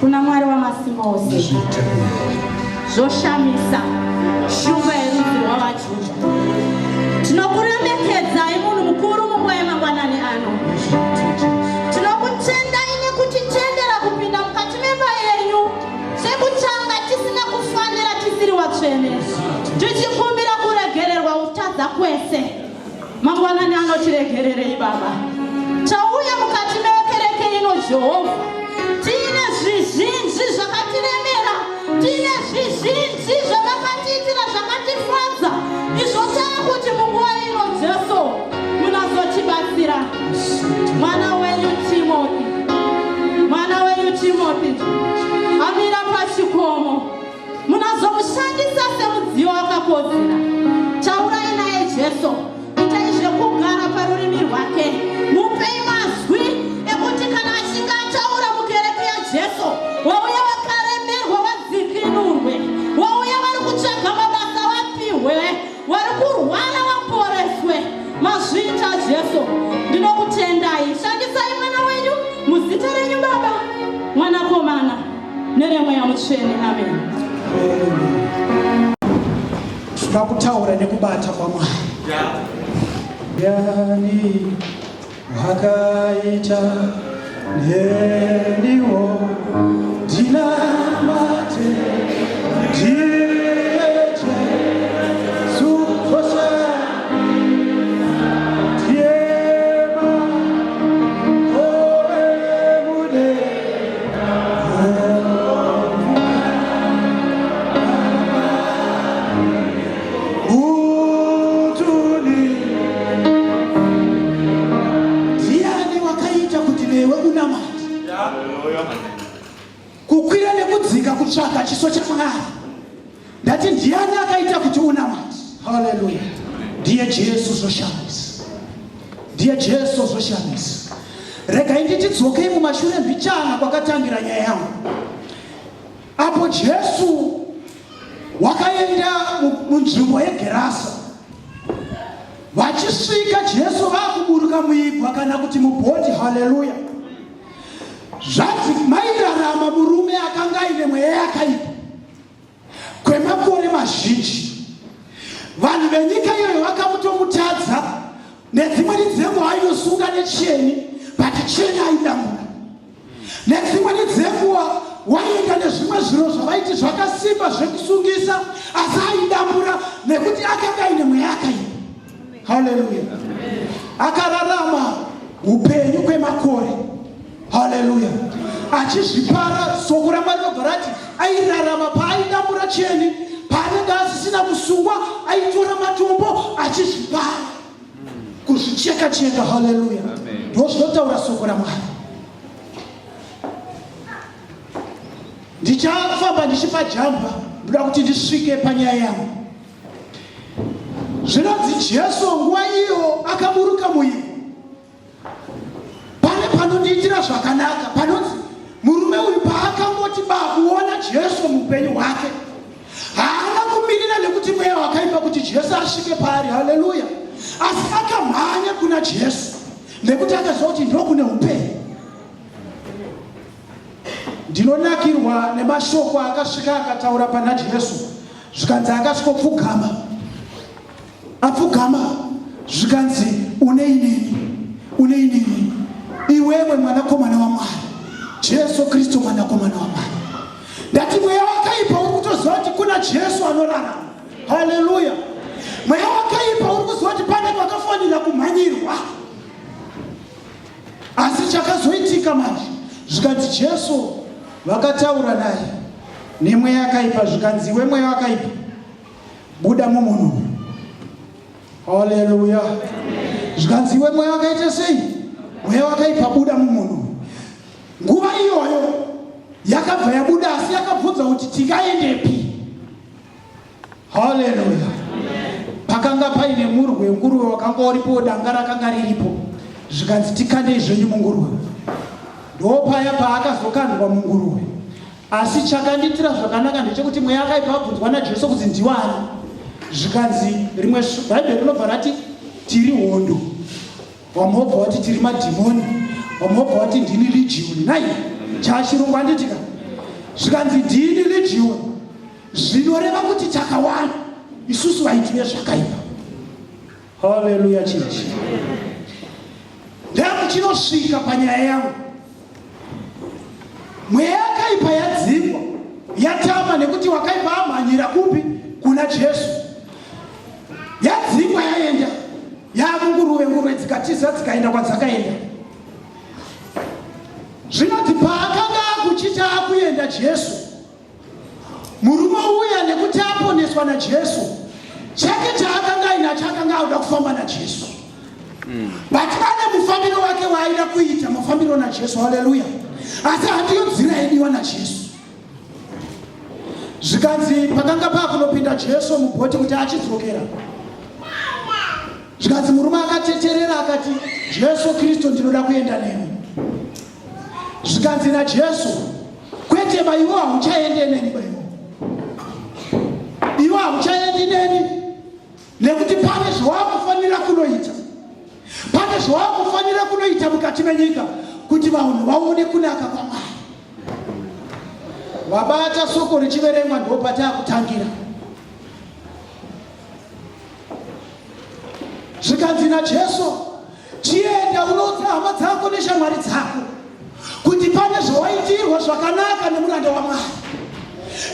Kuna Mwari wamasimba ose. Zvoshamisa shumba yerudzi rwavaJudha. Tinokuremekedzai munhu mukuru munguva yemangwanani ano. Tinokutendai nekutitendera kupinda mukati memba yenyu sekutanga tisina kufanira tisiri watsvene tichikumbira kuregererwa kutadza kwese. Mangwanani ano tiregererei Baba. Tauya mukati mekereke ino Jehovha. Tiine zvizhinji zvakatiremera, tiine zvizhinji zvamakatiitira zvakatifadza. Izvo taakuti munguva ino Jesu munazotibatsira. Mwana wenyu Timothy, mwana wenyu Timothy amira pachikomo. Munazomushandisa semudziyo wakakodzera. Taurai naye Jesu, itai zvekugara parurimi rwake. Mupei mazwi ekuti kana achinge ataura mukereke yaJesu, wauya vakaremerwa vadzikinurwe, wauya vari kutsvaga mabasa vapihwe, vari kurwara vaporeswe. Mazviita Jesu, ndinokutendai. Shandisai mwana wenyu muzita renyu Baba, Mwanakomana neremweya mutsvene amen tinoda kutaura nekubata kwamwari yani wakaita neniwo ndinamate ndiye Jesu zvose ndiyema oemude Ndiani wakaita kuti newe unamate? Kukwira nekudzika kutsvaka chiso chaMwari. Ndati ndiani akaita kuti unamate? Haleluya. Ndiye Jesu zvoshamisa. Ndiye Jesu zvoshamisa. Regai nditi dzokei mumashure mbichana kwakatangira nyaya yangu. Apo Jesu wakaenda munzvimbo yeGerasa. Vachisvika Jesu vakuburuka muigwa kana kuti mubhoti, haleluya. Zvanzi mairarama murume akanga aine mweya yakaipa kwemakore mazhinji. Vanhu venyika iyoyo vakamutomutadza nedzimweni dzenguva ainosunga necheni but cheni aidambuka. Nedzimweni dzenguva waienda nezvimwe zviro zvavaiti zvakasimba zvekusungisa asi aidambura nekuti akanga aine mweya akaipa. Haleluya. Akararama upenyu kwemakore. Haleluya. Achizvipara soko raMwari rinobva rati airarama paaidambura cheni paanenge asisina kusungwa aitora matombo achizvipara kuzvicheka cheka. Haleluya. Ndozvinotaura soko raMwari. Ndichafamba ndichipa jamba ndoda kuti ndisvike panyaya yangu. Zvinonzi Jesu nguva iyo akaburuka muivhu. Pane panondiitira zvakanaka panonzi murume uyu paakangoti bakuona Jesu muupenyu hwake haana kumirira nekuti mweya wakaipa kuti Jesu asvike paari. Haleluya! Asi akamhanya kuna Jesu nekuti akaziva kuti ndokune upenyu. Ndinonakirwa nemashoko akasvika akataura pana Jesu zvikanzi akasvikopfugama apfugama zvikanzi unei neni unei neni iwewe mwanakomana wamwari jesu kristu mwanakomana wamwari ndati mweya wakaipa uri kutoziva kuti kuna jesu anorarama haleluya mweya wakaipa uri kuziva kuti pane kwakafanira kumhanyirwa Asi chakazoitika manje zvikanzi Jesu vakataura naye nemweya yakaipa zvikanzi iwe mweya wakaipa buda mumunhu uyu. Haleluya. Zvikanzi iwe mweya wakaita sei? Mweya wakaipa buda mumunhu uyu. Nguva iyoyo yakabva yabuda asi yakabvunza kuti tingaendepi? Haleluya. Pakanga paine murwi wenguruve wakanga uripo, danga rakanga riripo. Zvikanzi tikandei zvenyu munguruve. Ndopaya paakazokandwa munguruve. Asi chakandiitira zvakanaka ndechekuti mweya akaipa abvunzwa naJesu kuti ndiwani. Zvikanzi rimwe Bhaibheri rinobva rati tiri hondo. Vamwe vobva vati tiri madhimoni, vamwe vobva vati ndini legion. Nai chachirungu handitika. Zvikanzi ndini legion, zvinoreva kuti takawanda isusu vaiti vezvakaipa. Haleluya church. Ndakuchinosvika panyaya yangu. Mweya yakaipa yadzingwa, yatama nekuti wakaipa amhanyira kupi? Kuna Jesu. Yadzingwa yaenda, yamunguruve, nguruve dzikatiza dzikaenda kwadzakaenda. Zvinoti paakanga akuchita akuenda Jesu, murume uya nekuti aponeswa naJesu, chake chaakanga ainacho akanga auda kufamba naJesu. But ane mufambiro wake waaida kuita, mufambiro naJesu. Haleluya. Asi handiyo nzira yaidiwa naJesu. Zvikanzi pakanga pakunopinda Jesu mubhoti kuti achidzokera, zvikanzi murume akateterera akati, Jesu Kristu, ndinoda kuenda nemi. Zvikanzi naJesu, kwete ba, iwe hauchaendi neni ba, iwe hauchaendi neni nekuti pane zvawakufanira kunoita, pane zvawakufanira kunoita mukati menyika kuti vanhu vaone kunaka kwaMwari. Wabata soko richiverengwa, ndo pataakutangira. Zvikanzi naJesu, chienda unoudza hama dzako neshamwari dzako kuti pane zvawaitirwa zvakanaka nemuranda waMwari.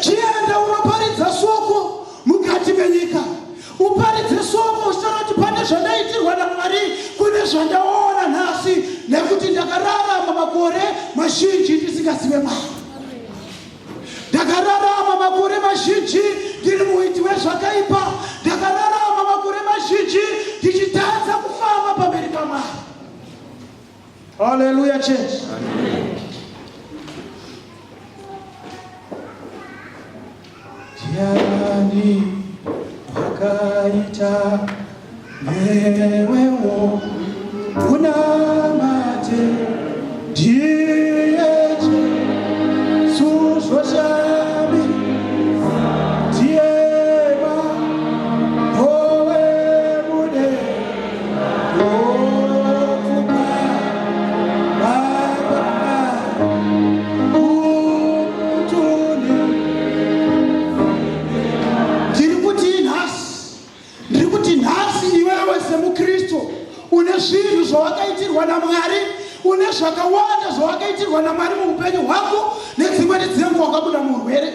Chienda unoparidza soko mukati menyika, uparidze soko uchitaura kuti pane zvandaitirwa naMwari, kune zvandaona nhasi, nekuti ndakararama makore mazhinji ndisingazive Mwari. Ndakararama makore mazhinji ndiri muiti wezvakaipa. Ndakararama makore mazhinji ndichitadza kufamba pamberi paMwari. Haleluya church. Ndiani wakaita newewo unamate? Ndiye Jesu zvoshami, ndiye makowe mude wopfuka baba utuni. Ndiri kuti nhasi, ndiri kuti nhasi iwewe semuKristu une zvinhu zvawakaitirwa naMwari, une zvakawanda zvawakaitirwa naMwari muupenyu hwako. Nedzimweni dzenguva wakabuda muurwere,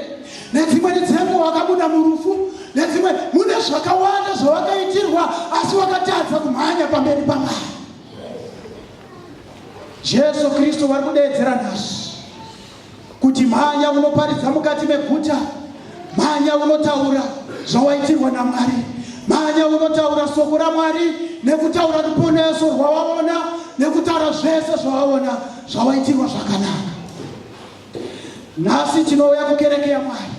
nedzimweni dzenguva wakabuda murufu, nedzimwe mune zvakawanda zvawakaitirwa, asi wakatadza kumhanya pamberi paMwari. Jesu Kristu vari kudeedzera nhasi kuti mhanya unoparidza mukati meguta, mhanya unotaura zvawaitirwa naMwari, mhanya unotaura soko raMwari nekutaura ruponeso rwawaona, nekutaura zvese zvawaona zvawaitirwa zvakanaka. Nhasi tinouya kukereke yaMwari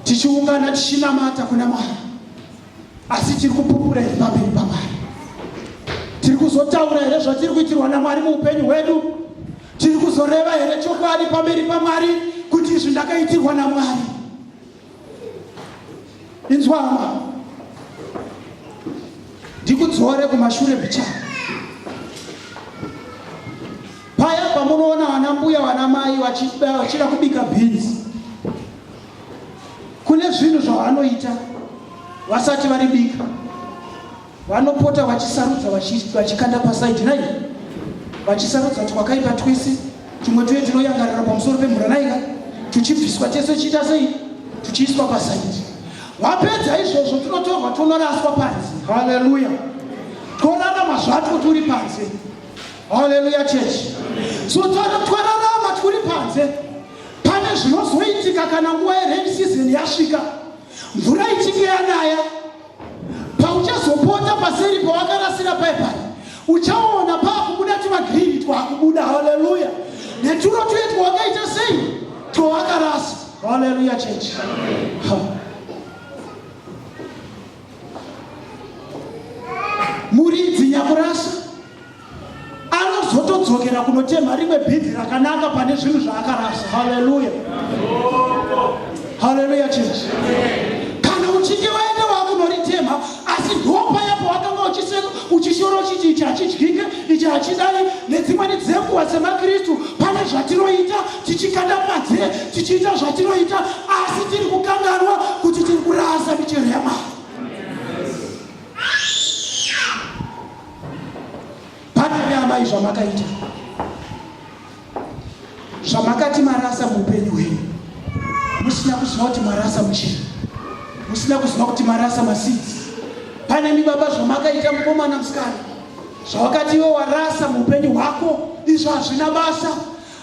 tichiungana tichinamata kuna Mwari, asi tiri kupupura here pamberi paMwari? Tiri kuzotaura here zvatiri kuitirwa naMwari muupenyu hwedu? Tiri kuzoreva here chokwadi pamberi paMwari kuti izvi ndakaitirwa naMwari? Inzwa hama, ndikudzore kumashure mbichana. Paya pamunoona vana mbuya vana mai vachida kubika bhinzi, kune zvinhu zvavanoita vasati varibika. Vanopota vachisarudza, vachikanda pasaidi nai, vachisarudza twakaipa twese, tumwe tuye tunoyangarira pamusoro pemvura naika, tuchibviswa tese, chiita sei, tuchiiswa pasaidi. Vapedza izvozvo, tunotorwa tunoraswa panze. Haleluya! Tworarama zvatwo turi panze. Haleluya church. So twararama turi panze. Pane zvinozoitika kana nguva yerain season yasvika, mvura ichinge yanaya, pauchazopota paseri pawakarasira paipari, uchaona paakubuda tumagirini twakubuda. Haleluya! Neturo tuye twawakaita sei, twawakarasa. Haleluya church. Ha. Muridzi nyakurasa anozotodzokera kunotemha rimwe bhinzi rakanaka pane zvinhu zvaakarasa. Haleluya, haleluya church. Kana uchinge waenda wakunoritemha, asi ndopaya pawakanga uchishora uchiti ichi hachidyike, ichi hachidai. Nedzimweni dzenguva semaKristu pane Pane zvatinoita tichikanda panze, tichiita zvatinoita, asi tiri kukanganwa kuti tiri kurasa michero yaMwari. Pane amai zvamakaita, zvamakati marasa muupenyu hwenyu, musina kuziva kuti marasa muchero, musina kuziva kuti marasa masidzi. Pane mibaba zvamakaita, mukomana, musikana, zvawakati iwe warasa muupenyu hwako, izvo hazvina basa,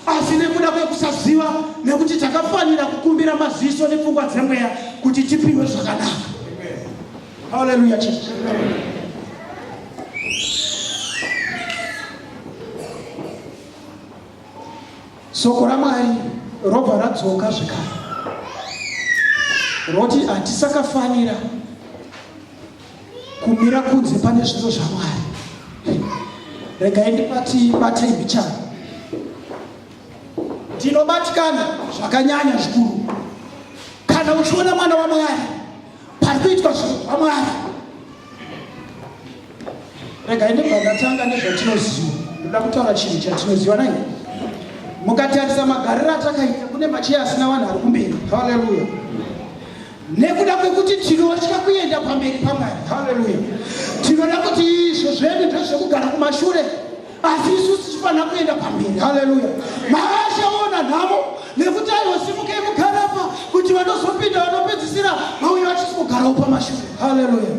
asi nekuda kwekusaziva, nekuti takafanira kukumbira maziso nepfungwa dzemweya kuti tipiwe zvakanaka. Haleluya church. Soko raMwari robva radzoka zvekare roti hatisakafanira kumira kunze pane zviro zvaMwari. Regai ndibati batei mbichana. Ndinobatikana zvakanyanya zvikuru kana uchiona mwana waMwari pari kuitwa zvinhu zvaMwari. Regai ndibva ndatanga nezvatinoziva. Ndoda kutaura chinhu chatinoziva nai. Mukatarisa magariro atakaita, kune macheya asina vanhu ari kumberi. Haleluya. Nekuda kwekuti tinotya kuenda pamberi paMwari. Haleluya. Tinoda kuti izvo zvedu ndezvekugara kumashure, asi isu tichifanira kuenda pamberi. Haleluya. Maashaona nhamo nekuti aiwa simukei mugarapa kuti vanozopinda vanopedzisira vauya vachizogarawo pamashure. Haleluya.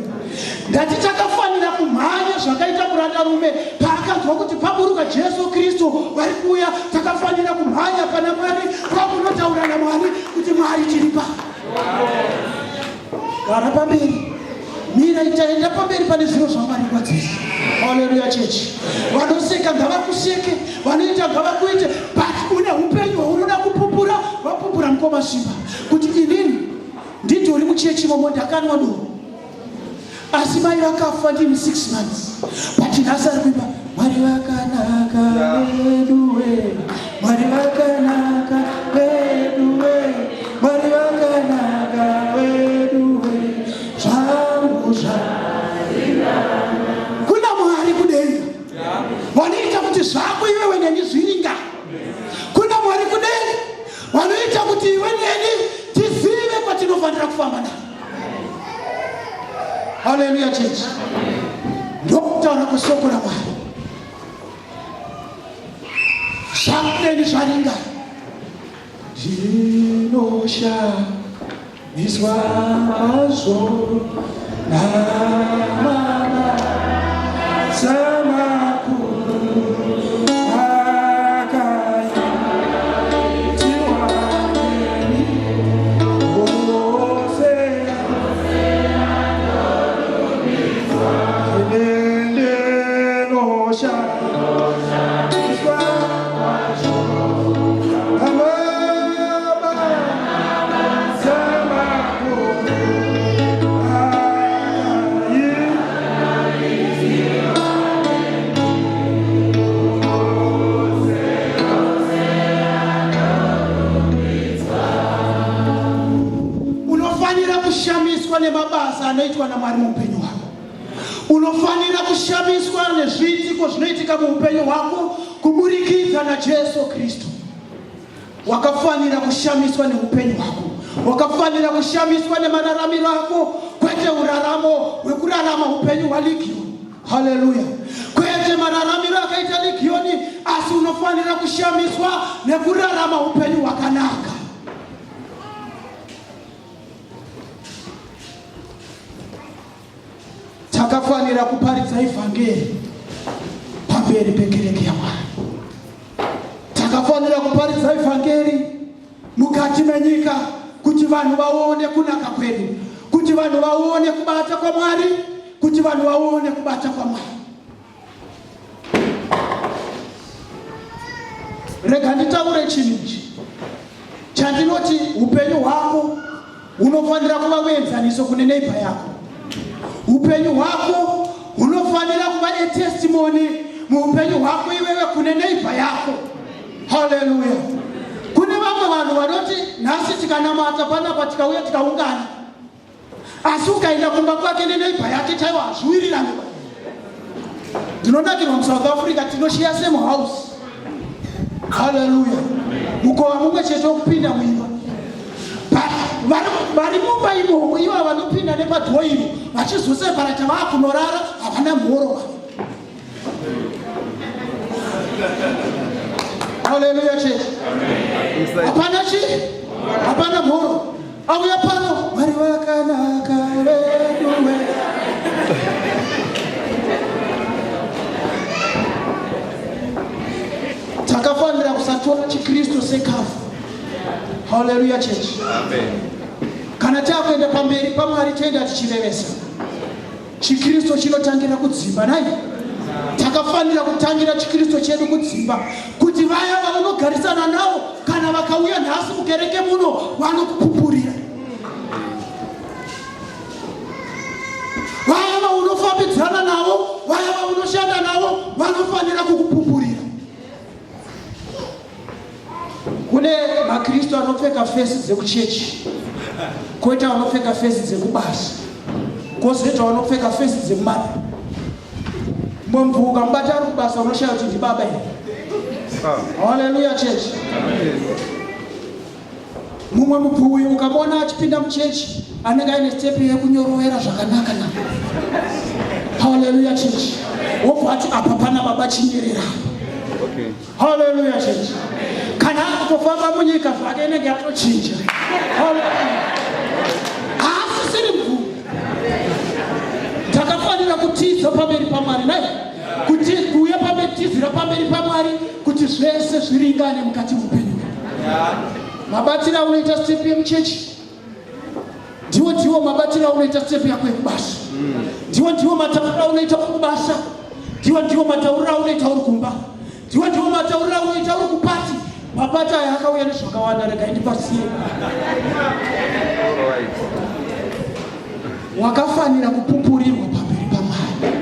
Ndati takafanira kumhanya zvakaita murandarume paakanzwa kuti paburuka Jesu Kristu vari kuuya. Takafanira kumhanya pana Mwari, kwakunotaura naMwari kuti Mwari tiri pa gara pamberi, mira, itaenda pamberi pane zviro zvaMwari nguva dzese. Haleluya chechi. Vanoseka ngavakuseke, vanoita ngavakuite, but une upenyu hwaunoda kupupura, vapupura mukoma Simba kuti inini nditori muchechi imomo, ndakanwa doro, asi mai vakafa ndini 6 months, but nhasi ari kuimba Mwari vakanaka veduwe, Mwari vakanaka veduwe, Mwari vakanaka veduwe, zvangu zva kuna Mwari kudenga vanoita kuti zvako iwewe neni zviringa. Kuna Mwari kudenga vanoita kuti iwe neni tizive kwatinofanira kufamba nako. Haleluya chechi. Ndokutaura kwesoko raMwari. Zvangu neni zvaringa. Ndinoshamiswa nazvo namabasa makuru akaitiwa nemi. Hosea. Ndinoshamiswa namabasa makuru Unofanira kushamiswa nemabasa anoitwa naMwari muupenyu hwako. Unofanira kushamiswa nezviitiko zvinoitika muupenyu hwako kuburikidza naJesu Kristu. Wakafanira kushamiswa neupenyu hwako. Wakafanira kushamiswa nemararamiro ako, kwete uraramo hwekurarama upenyu hwaLegioni. Haleluya! Kwete mararamiro akaita Legioni, asi unofanira kushamiswa nekurarama upenyu hwakanaka. Takafanira kuparidza ivhangeri pamberi pekereke yaMwari. Takafanira kuparidza ivhangeri mukati menyika kuti vanhu vaone kunaka kwedu, kuti vanhu vaone kubata kwaMwari, kuti vanhu vaone kubata kwaMwari. Rega nditaure chinhu ichi chandinoti upenyu hwako hunofanira kuva muenzaniso kune neighbor yako. Upenyu hwako hunofanira kuva a testimony muupenyu hwako iwewe kune neighbor yako. Haleluya. Kune vamwe vanhu vanoti nhasi tikanamata panapa tikauya tikaungana, asi ukaenda kumba kwake neneighbor yake chaiwo hazviwirirani. Ndinonakirwa muSouth Africa, tinoshiya same house. Haleluya. Haleluya. Mukova mumwe chete wokupinda muimba. Vari mumba imomo ivo vanopinda nepadhoo iro vachizoseparata vakunorara havana mhoro. Haleluya chechi. Hapana chii? Hapana mhoro. Auya pano Mwari wakanaka veduwe. Takafanira kusatora chiKristu sekafu. Haleluya chechi. Amen. Kana takuenda pamberi paMwari toenda tichirevesa. ChiKristu chinotangira kudzimba nai. Takafanira kutangira chiKristu chedu kudzimba kuti vaya vaunogarisana navo kana vakauya nhasi mukereke muno vanokupupurira. Vaya vaunofambidzana navo, vaya vaunoshanda navo vanofanira kukupupurira. Kune maKristu anopfeka fesi dzekuchechi, koita vanopfeka fesi dzekubasa, kozoita vanopfeka fesi dzemumari. Mumwe mvuu ukamubata ari kubasa unoshaya kuti ndibaba here? Ah. Haleluya chechi. Mumwe mubvuwi ukamuona achipinda muchechi anenge aine stepi yekunyorovera zvakanaka na. Haleluya chechi. Wobva ati apa pana baba chinyerera. Okay. Haleluya chechi. Kana akutofamba munyika zvake inenge yatochinja. Haasisiri mvuu. Takafanira kutiza pamberi paMwari naye. Kuti kuuya pamberi tizira pamberi paMwari kuti zvese zviringane mukati muupenyu. Mabatiro aunoita step yemuchechi ndiwo ndiwo mabatiro aunoita step yako yekubasa. Ndiwo ndiwo matauriro aunoita uri kubasa. Ndiwo ndiwo matauriro aunoita uri kumba. Ndiwo ndiwo matauriro aunoita uri kupati. Mapati aya akauya nezvakawanda, regai ndipasiye. Wakafanira kupupurirwa pamberi paMwari.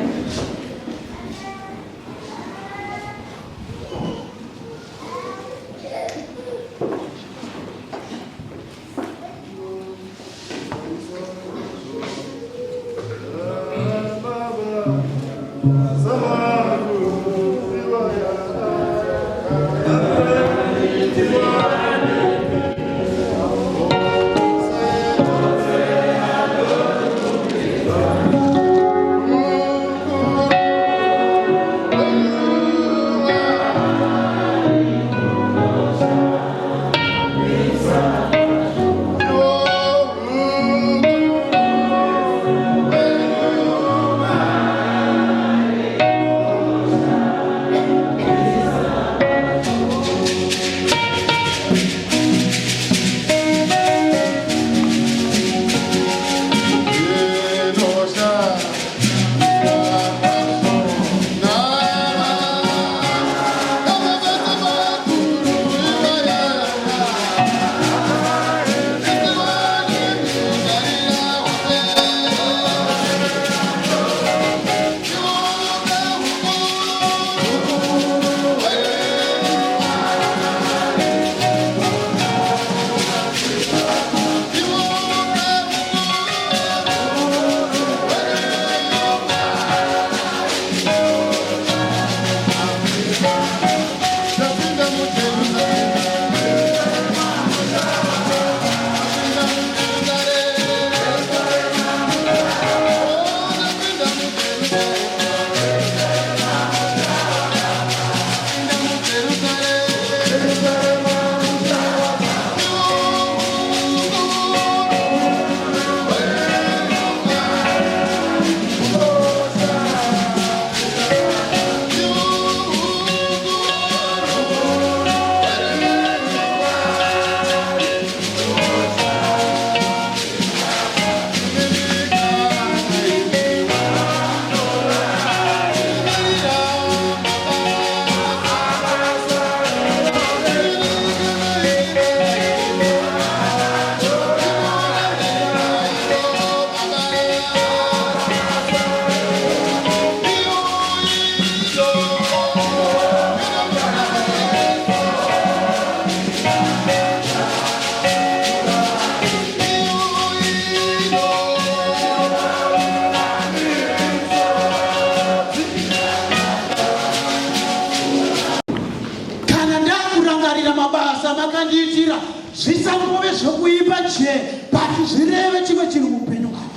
Ndinorangarira mabasa makandiitira, zvisangove zvokuipa nje, but zvireve chimwe chinhu muupenyu hwangu.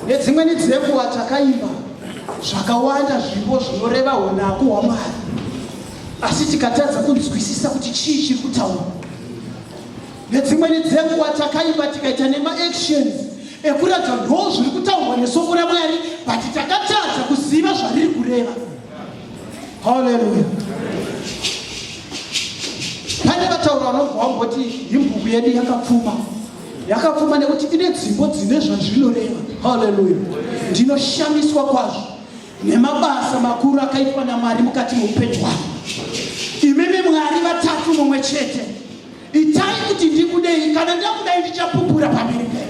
Nedzimweni dzenguva takaimba zvakawanda zvimbo zvinoreva unaku hwaMwari, asi tikatadza kunzwisisa kuti chii chiri kutaurwa. Nedzimweni dzenguva takaimba tikaita nemaactions ekuratidza ndo zviri kutaurwa nesoko raMwari, but takatadza kuziva zvariri kureva. Haleluya! Pane vataura vanobva vamboti himbuku yedu yakapfuma, yakapfuma nekuti ine dzimbo dzine zvazvinoreva. Haleluya! Ndinoshamiswa kwazvo nemabasa makuru akaitwa naMwari mukati meupenyu hwangu. Imimi Mwari vatatu mumwe chete, itai kuti ndikudei. Kana ndakudai ndichapupura pamberi penyu.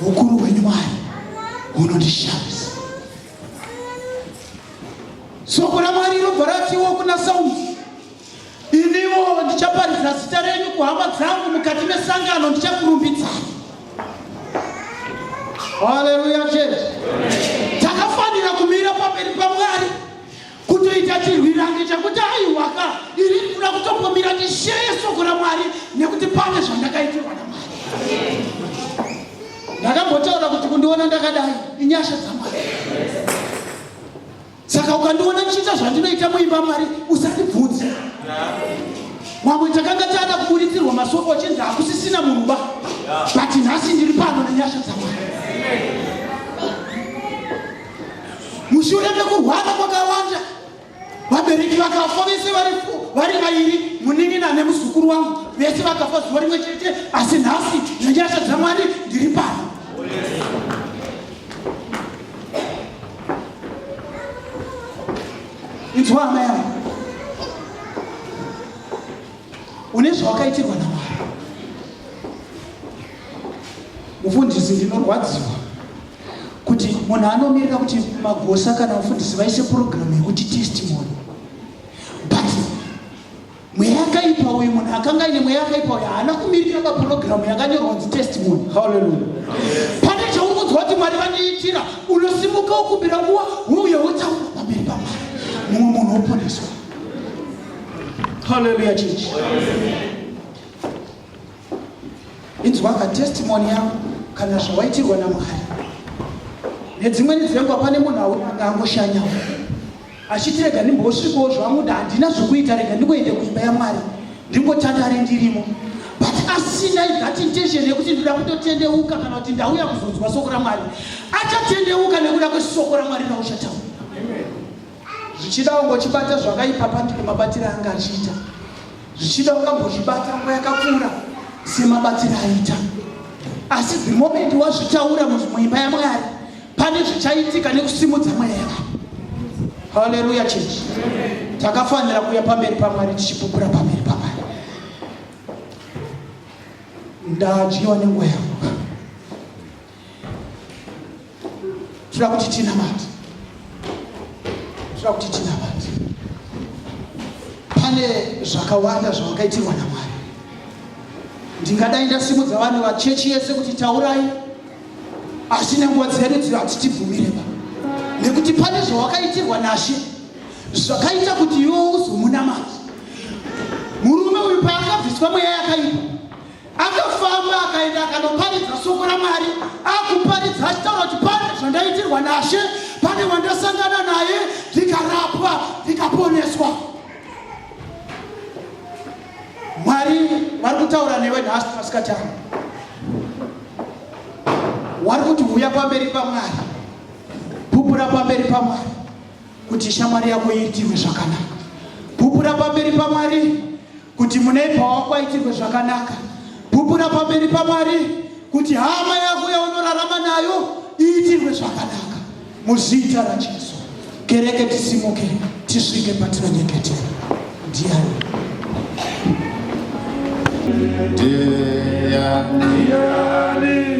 Ukuru hwenyu Mwari hunondishamisa. Soko raMwari rinobva ratiwo kuna Sauro, iniwo ndichaparidza zita renyu kuhama dzangu, mukati mesangano ndichakurumbidzai. Haleluya church. Takafanira kumira pamberi paMwari kutoita chirwirange chekuti aiwaka, ini ndinoda kutombomira ndisheye soko raMwari nekuti pane zvandakaitirwa naMwari. Ndakambotaura kuti kundiona ndakadai inyasha dzaMwari. Saka ukandiona ndichiita zvandinoita muimba Mwari, usandibvunze. Mamwe takanga tada kuburitsirwa masoko achinzi hakusisina munhu ba, but nhasi ndiri pano nenyasha dzaMwari. Mushure mekurwara kwakawanda, vabereki vakafa vese vari vairi, munin'ina nemuzukuru wangu, vese vakafa zuva rimwe chete, asi nhasi nenyasha dzaMwari ndiri pano. Inzwa hama yangu, une zvawakaitirwa naMwari. Mufundisi, ndinorwadziwa kuti munhu anomirira kuti magosa kana mufundisi vaise purogiramu yekuti testimony, but mweya yakaipa uyu, munhu akanga aine mweya yakaipa uyu haana kumirira papurogiramu yakanyorwa kunzi testimony. Haleluya! Pane chauri kunzwa kuti Mwari vandiitira, unosimuka wokumbira nguva, wouya wotaura pamberi paMwari, mumwe munhu woponeswa. Haleluya chechi. Inzwaka testimony yako kana zvawaitirwa naMwari. Nedzimweni dzenguva pane munhu auya anga angoshanyawo achiti rega ndimbosvikawo zvamuda, handina zvokuita, rega ndingoende kuimba yaMwari ndingotandare ndirimo, but asina that intention yekuti ndinoda kutotendeuka kana kuti ndauya kuzonzwa soko raMwari. Achatendeuka nekuda kwesoko raMwari rauchataura. Zvichida ungochibata zvakaipa pandiri mabatiro anga achiita, zvichida ungambozvibata nguva yakapfuura semabatiro aita, asi the moment wazvitaura muimba yaMwari, pane zvichaitika nekusimudza mweya yavanhu. Haleluya chechi. Takafanira kuuya pamberi paMwari tichipupura pamberi paMwari. Ndadyiwa nenguva yangu. Toda kuti tinamate, toda kuti tinamate. Pane zvakawanda zvawakaitirwa naMwari. Ndingadai ndasimudza vanhu vachechi yese kuti taurai, asi nenguva dzedu dzino hatitibvumire ba, nekuti pane zvawakaitirwa naShe zvakaita kuti iwe uzomunamata. Murume uyu paakabviswa mweya yakaipa, akafamba akaenda akanoparidza soko raMwari, akuparidza achitaura kuti pane zvandaitirwa naShe, pane wandasangana naye ndikarapwa ndikaponeswa. Mwari vari kutaura newe nhasi masikati ano, wari kuti huya pamberi paMwari, pupura pamberi paMwari kuti shamwari yako iitirwe zvakanaka, pupura pamberi paMwari kuti muneipa wako aitirwe zvakanaka, pupura pamberi paMwari kuti hama yako yaunorarama nayo iitirwe zvakanaka. Muzita raJesu, kereke tisimuke tisvike patinonyengetera. Ndiani? Ndiani? Ndiani?